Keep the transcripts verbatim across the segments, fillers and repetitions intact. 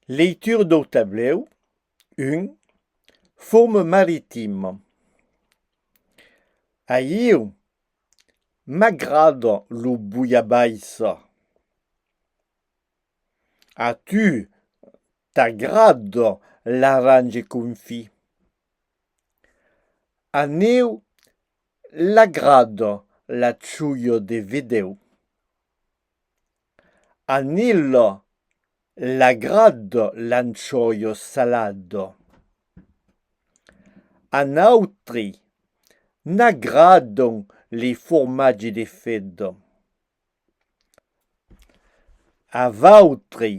Leitura dau tablèu un, forma maritima. A ieu m'agrada lo bolhabaissa. A tu t'agrada l'aranja confit. A neu l'agrada la chuia de vedèu. A nela l'agrada l'anchoia salada. A nautrei n'agradan li formatgi de feda. A vautrei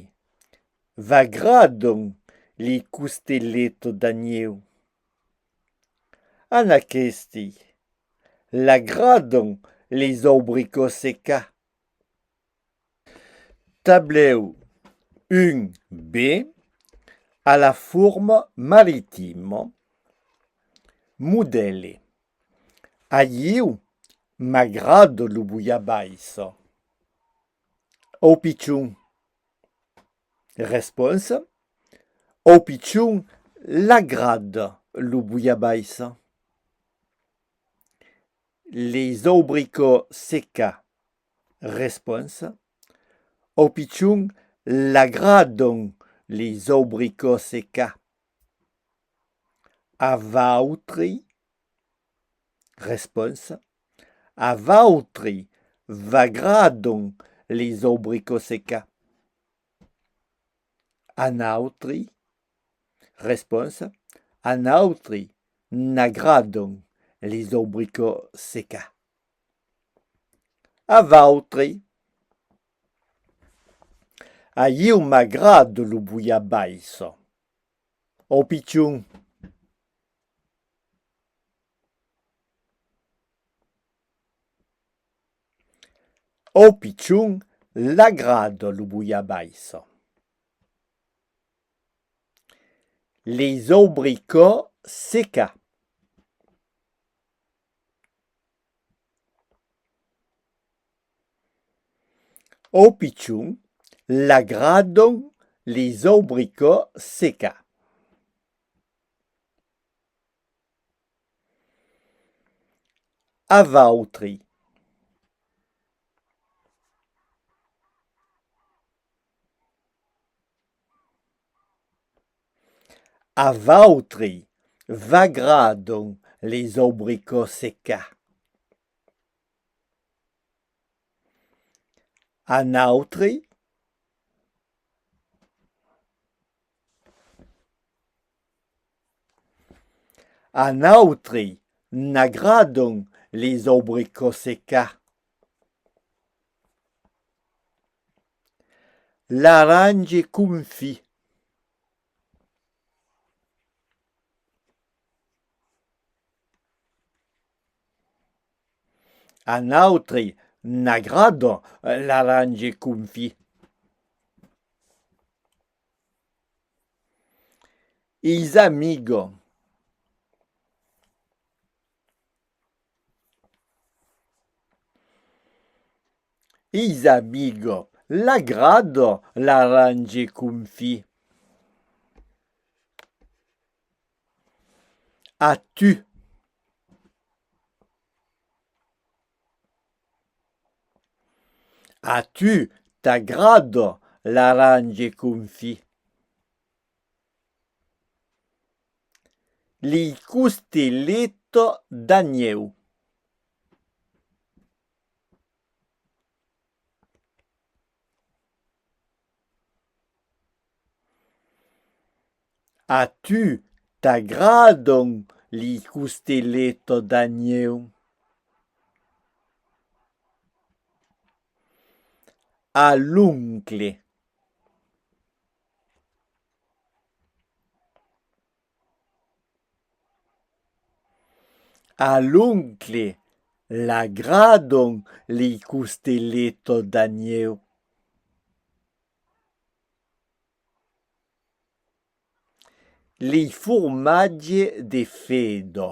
v'agradan li costeletas d'anhèu. A n'aquesti l'agradan lis aubricòts secats. Tablèu un B, a la forma maritima. Modèle. A ieu m'agrada lo bolhabaissa. Au pichon. Responsa. Au pichon l'agrada lo bolhabaissa. Lis aubricòts secats. Responsa. Au pichon l'agradan lis aubricòts secats. A vautrei. Responsa. A vautrei v'agradan lis aubricòts secats. A nautrei. Responsa. A nautrei n'agradan lis aubricòts secats. A vautrei. A ieu m'agrada lo bolhabaissa. Au pichon. Au pichon l'agrada lo bolhabaissa. Lis aubricòts secats. Au pichon l'agradan lis aubricòts secats. A vautrei. A vautrei v'agradan lis aubricòts secats. A nautrei. A nautrei n'agradan lis aubricòts secats. L'aranja confit. A nautrei n'agrada l'aranja confit. Is amigas. Is amigas l'agrada l'aranja confit. A tu. A tu t'agrada l'aranja confit. Li costeletas d'anhèu. A tu t'agradan li costeletas d'anhèu? A l'oncle. A l'oncle l'agradan li costeletas d'anhèu. Li formatges de feda.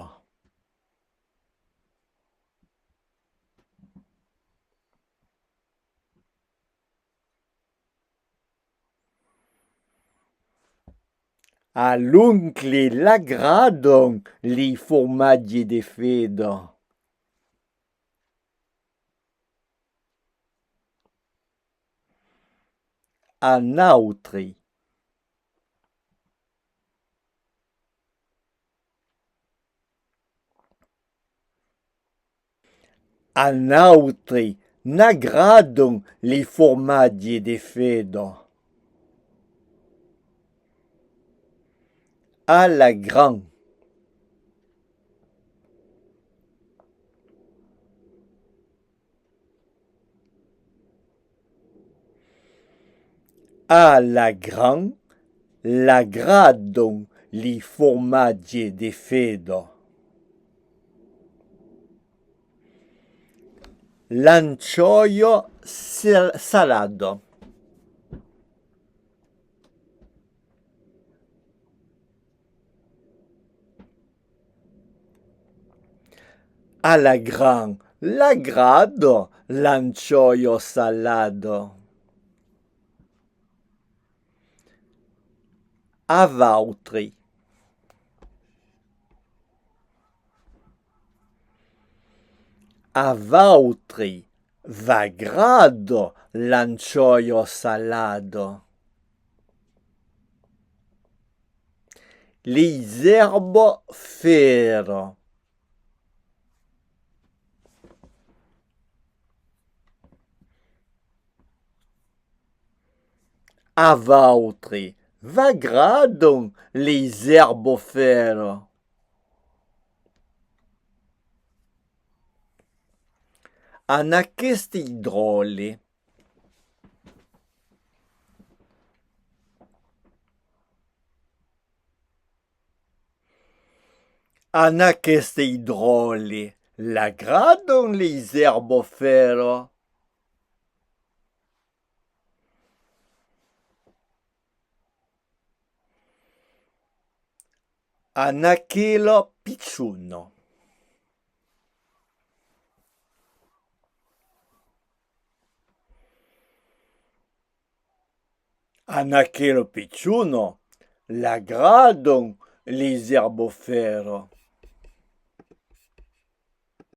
A l'oncle l'agradan li formatges de feda. A nautre. A nautre n'agradan li formatges de feda. A la gran. A la gran l'agradan li formatges de feda. L'anchòia sal-, salada. A la gran l'agrada l'anchòia salada. A vautre. A vautre v'agrada l'anchòia salada. Lis èrbas feras. A vautre v'agradan lis èrbas feras? An aqueste dròlle. An aqueste dròlle l'agradan lis èrbas feras? An aquela pichona. An aquela pichona l'agradan lis èrbas feras?